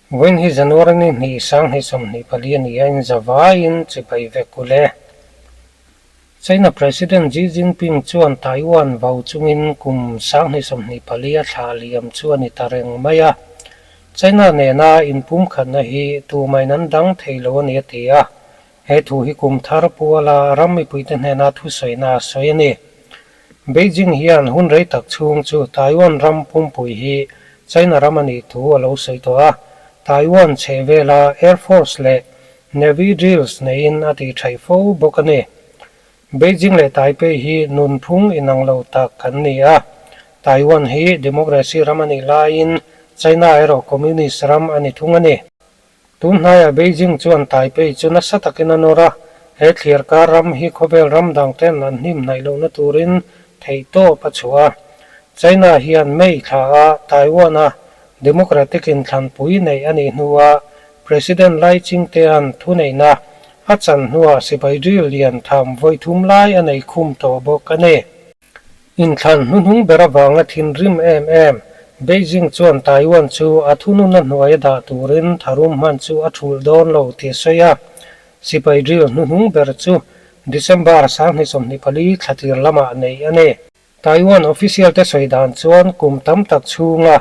Vawiin hi January ni hnih 2024 a ni a, inzavaiin chibai vek u le. China President Xi Jinping chuan Taiwan vau chungin kum 2024 a thlah liam chu a ni ta reng mai a. China nena inpumkhatna hi tumain an dang thei lo a ni a ti a. He thu hi kum thar puala ram mipuite hnena thusawina a sawi a ni. Beijing hian hun rei tak chhung chu Taiwan ram pumpui hi China ram a nih thu a lo sawi tawh a, Taiwan chhehvela Air Force leh Navy drills neiin a tih thaih fo bawk a ni. Beijing leh Taipei hi nunphung inang lo tak an ni a, Taiwan hi democracy ram a nih laiin China erawh communist ram a ni thung a ni. Tun hnaiah Beijing chuan Taipei chu nasa takin a nawr a, he thliarkar ram hi khawvel ram dang ten an hnim hnaih lohna turin theihtawp a chhuah a. China hian May thla a Taiwan-a democratic inthlanpui neih a nih hnuah President Lai Ching-tea'n thuneihna a chan hnuah sipai drill lian tham vawi thum lai a nei khum tawh bawk a ni. Inthlan hnuhnung ber avanga thinrim em em, Beijing chuan Taiwan chu a thununa hnuaia dah turin tharum hman chu a thulh dawn lo tih a sawi a. Sipai drill hnuhnung ber chu December 2024 thla tir lamah neih a ni. Taiwan official te sawi dan chuan kum tam tak chhunga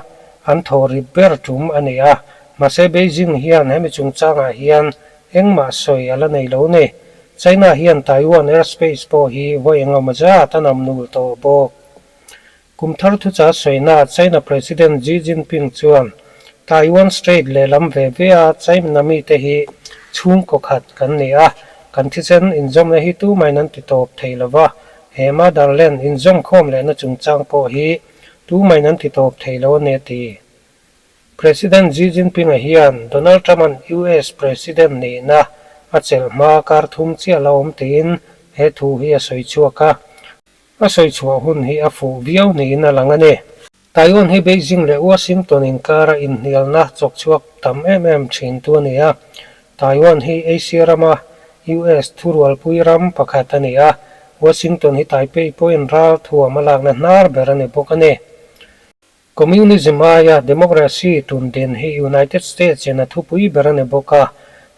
an thaw rip ber tum a ni a, mahse Beijing hian hemi chungchangah hian engmah sawi a la nei lo ni. China hian Taiwan airspace pawh hi vawi engemaw zat a nam nul tawh bawk. Kum thar thucha sawina China President Xi Jinping chuan Taiwan Strait lehlam ve ve a China mite hi chhungkaw khat kan ni a, kan thisen inzawmna hi tumahin an ti tawp thei lo va, he motherland inzawmkhawm lehna chungchang pawh hi tumahin an ti tawp thei lo a ni a ti. President Xi Jinping-a hian Donald Trump-a'n US President nihna a chelh hma kar thum chiah la awm tiin he thu hi a sawi chhuak a. A sawi chhuah hun hi a fuh viau niin a lang a ni. Taiwan hi Beijing leh Washington inkara inhnialna chawk chhuak tam em em thin tu a ni a. Taiwan hi Asia rama US thurualpui ram pakhat a ni a, Washington hi Taipei pawhin ral thuam a lakna hnar ber a ni bawk a ni. Communism aia democracy tun din hi United States in a thupui ber a ni bawk a,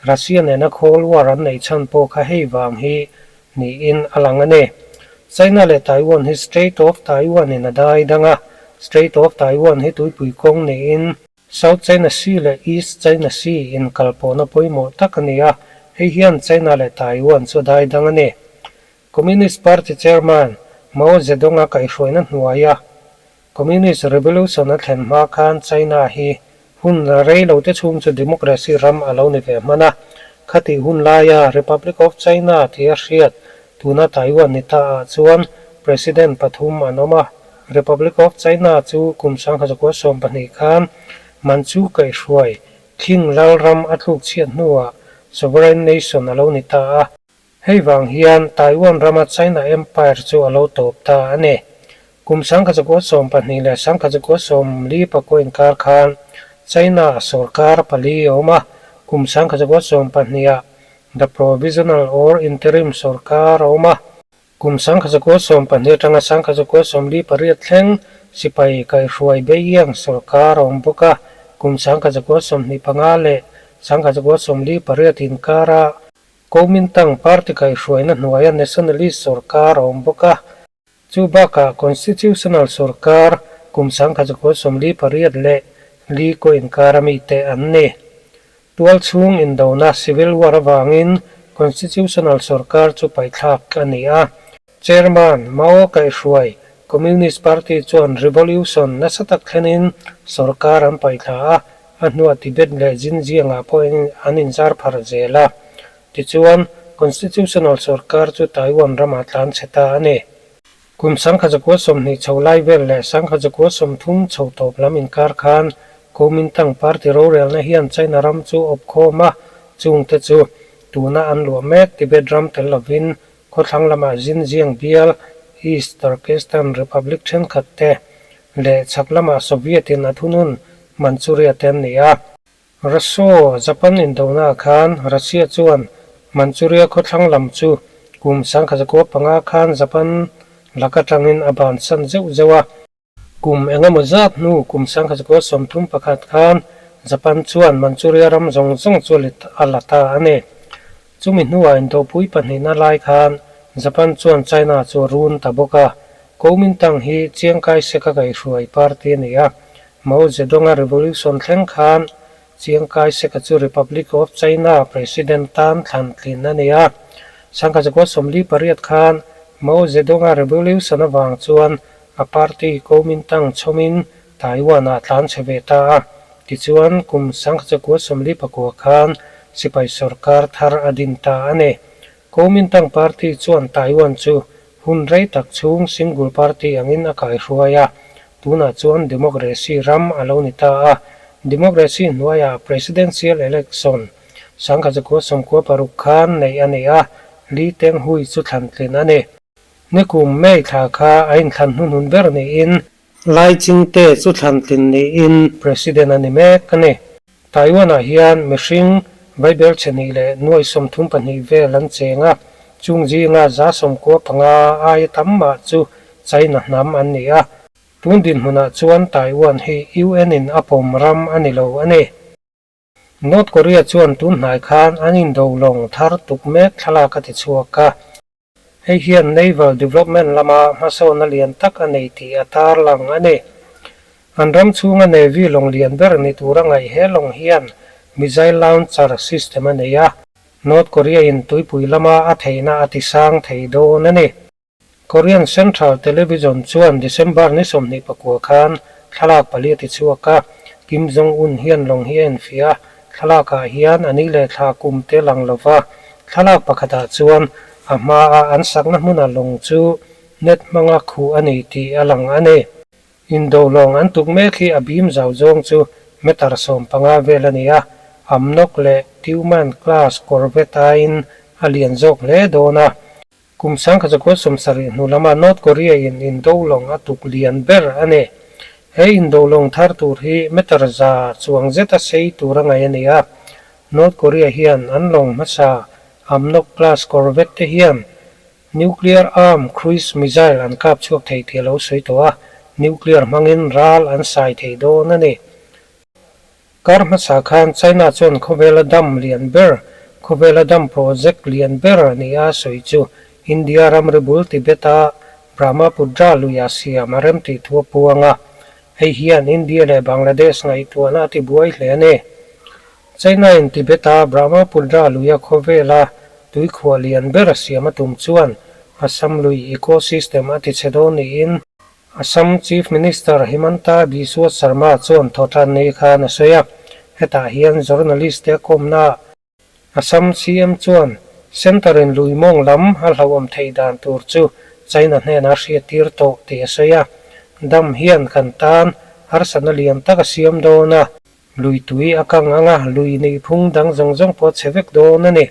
Russia nena Cold War an neih chhan pawh kha hei vang hi niin a lang a ni. China leh Taiwan hi Strait of Taiwan in a dai dang a, Strait of Taiwan hi tuipui kawng niin South China Sea leh East China Sea inkalpawhna pawimawh tak a ni a, hei hian China leh Taiwan chu a dai dang a ni. Communist Party Chairman Mao Zedong-a kaihhruaina hnuaia Communist Revolution a thlen hma khan China hi hun rei lo te chhung chu democracy ram a lo ni ve hman a. Khatih hun laia Republic of China tih a hriat tuna Taiwan ni ta ah chuan President pathum an awm a. Republic of China chu kum 1912 khan Manchu kaihhruai Qing lalram a tluk chhiat hnuah sovereign nation a lo ni ta a. Hei vang hian Taiwan rama China Empire chu a lo tawp ta a ni. Kum 1912 leh 1944 inkar khan China sorkar pali a awm a, kum 1912 ah The Provisional or Interim sorkar a awm a. Kum 1912 atanga 1948 thleng sipai kaihhruai Beiyang sorkar a awm bawk a, kum 1925 leh 1948 inkara Kuomintang party kaihhruaina hnuaia nationalist sorkar a awm bawk a. Chu bakah constitutional sorkar kum 1948 leh Li kaw inkara mite an ni. Tual chhung indona civil war avangin constitutional sorkar chu paihthlak a ni a. Chairman Mao kaihhruai Communist Party chuan revolution nasa tak thlenin sorkar an paihthla a, a hnuah Tibet leh Xinjiang-ah pawh an inzar phar zel a. Tichuan, constitutional sorkar chu Taiwan ramah tlan chhe ta a ni. Kum 1920 chho lai vel leh 1930 chho tawp lam inkar khan Kuomintang Party rorelna hian China ram chu awp khawm a, chungte chu tuna an luah mek Tibet ram tel lovin Khawthlang lamah Xinjiang bial, East Turkestan Republic thenkhat te leh chhak lamah Soviet in a thunun Manchuria te an ni a. Russo, Japan indona ah khan Russia chuan Manchuria khawthlang lam chu kum 1905 khan Japan lak atangin a bansan zeuh zeuh a. Kum engemaw zat hnu kum 1931 khan Japan chuan Manchuria ram zawng zawng chu a la ta a ni. Chumi hnuah indopui pahnihna lai khan Japan chuan China chu a run ta bawk a. Kuomintang hi Chiang Kai-shek a kaihhruai party a ni a. Mao Zedong-a revolution thleng khan Chiang Kai-shek-a chu Republic of China President tan thlan tlin a ni a. Sangha zakua 48 khan Mao Zedong-a revolution avang chuan a party Kuomintang chhawmin Taiwan-ah tlan chhe ve ta a, tichuan kum 1949 khan sipai sorkar thar a din ta a ni. Kuomintang Party chuan Taiwan chu hun rei tak chhung single party angin a kaihruai a, tunah chuan democracy ram a lo ni ta a. Democracy hnuaiah presidential election 1996 khan neih a ni a, Lee Teng-hui chu thlan tlin a ni. Nikum May thla kha a inthlan hnuhnun ber niin, Lai Ching-te chu thlan tlin niin President a ni mek a ni. Taiwan-ah hian mihring vaibel chhehnih leh nuai 32 vel an cheng a, chung zinga 95 aia tam mah chu China hnam an ni a. Tun dinhmunah chuan Taiwan hi UN-in a pawm ram a ni lo a ni. North Korea chuan tun hnai khan an indo lawng thar tuk mek thlalak a ti chhuak a. Hei hian naval development lama hmasawnna lian tak a nei tih a tarlang a ni. An ram chhunga navy lawng lian ber ni tura ngaih he lawng hian missile launcher system a nei a. North Korea-in tuipui lama a theihna a tisang thei dawn a ni. Korean Central Television chuan December ni 29 khan thlalak pali a ti chhuak a, Kim Jong Un hian lawng hi a enfiah a, thlalakah hian a ni leh thla kum te lang lo va, thlalak pakhatah chuan a hmaa an sakna hmuna lawng chu net hmanga khuh a ni tih a lang a ni. Indo lawng an tuk mek hi a bim zau zawng chu meter 15 vel a ni a, Amnok leh Teuman class corvette aiin a lian zawk hle dawn a. Kum 1970 hnu lama North Korea in indo lawng a tuk lian ber a ni. He indo lawng thar tur hi meter 100 chuang zeta sei tur a ngaih a ni a. North Korea hian an lawng hmasa Amnok class corvette te hian nuclear arm cruise missile an kap chhuak thei tih a lo sawi tawh a, nuclear hmangin ral an sai thei dawn a ni. Kar hmasa khan China chuan khawvela dam lian ber, khawvela dam project lian ber a ni a sawi chu India ramri bul Tibet-a Brahmaputra luia siam a rem tih thu a puang a. Hei hian India leh Bangladesh ngaihtuahna a tibuai hle a ni. China-in Tibet-a Brahmaputra luia khawvela tuikhuah lian ber siam a tum chuan Assam lui ecosystem a tichhe dawn niin Assam Chief Minister Himanta Biswa Sarma chuan thawhtan nei khan a sawi a, hetah hian journalist te a kawmna ah Assam CM chuan Centre in lui mawng lam a hlauhawm theih dan tur chu China hnenah a hriattir tawh tih a sawi a, dam hian kan tan harsatna lian tak a siam dawn a. Lui tui a kang ang a, lui nih phung dang zawng zawng pawh a chhe vek dawn a ni.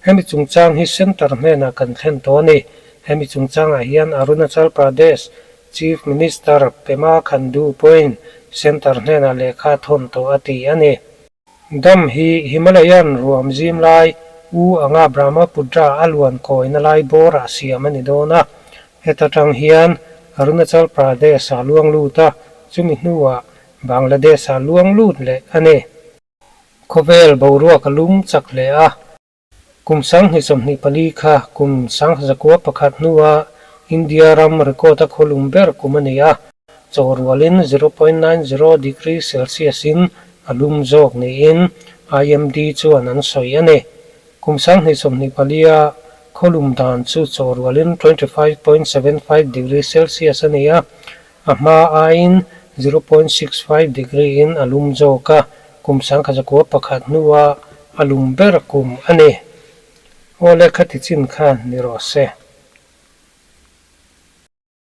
Hemi chungchang hi Centre hnenah kan thlen tawh a ni. Hemi chungchangah hian Arunachal Pradesh Chief Minister Pema Khandu pawhin Centre hnenah lehkha a thawn tawh a ti a ni. Dam hi Himalayan ruam zim lai U anga Brahmaputra a luan kawina lai bawrah siam a ni dawn a. Heta tang hian Arunachal Pradesh-ah luang lut a, chumi hnuah Bangladesh-ah luang lut leh a ni. Khawvel boruak a lum chak hle a. Kum 2024 kha kum 1901 hnua India ram record a khawlum ber kum a ni a, chaw rualin 0.90 degree Celsius in a lum zawk niin IMD chuan an sawi a ni. Kum 2024 a khawlum dan chu chaw rualin 25.75 degree Celsius a ni a, A hma aiin 0.65 degree in a lum zawk a, kum 1901 hnua a lum ber kum a ni. Awle khati chin kha ni rawh se.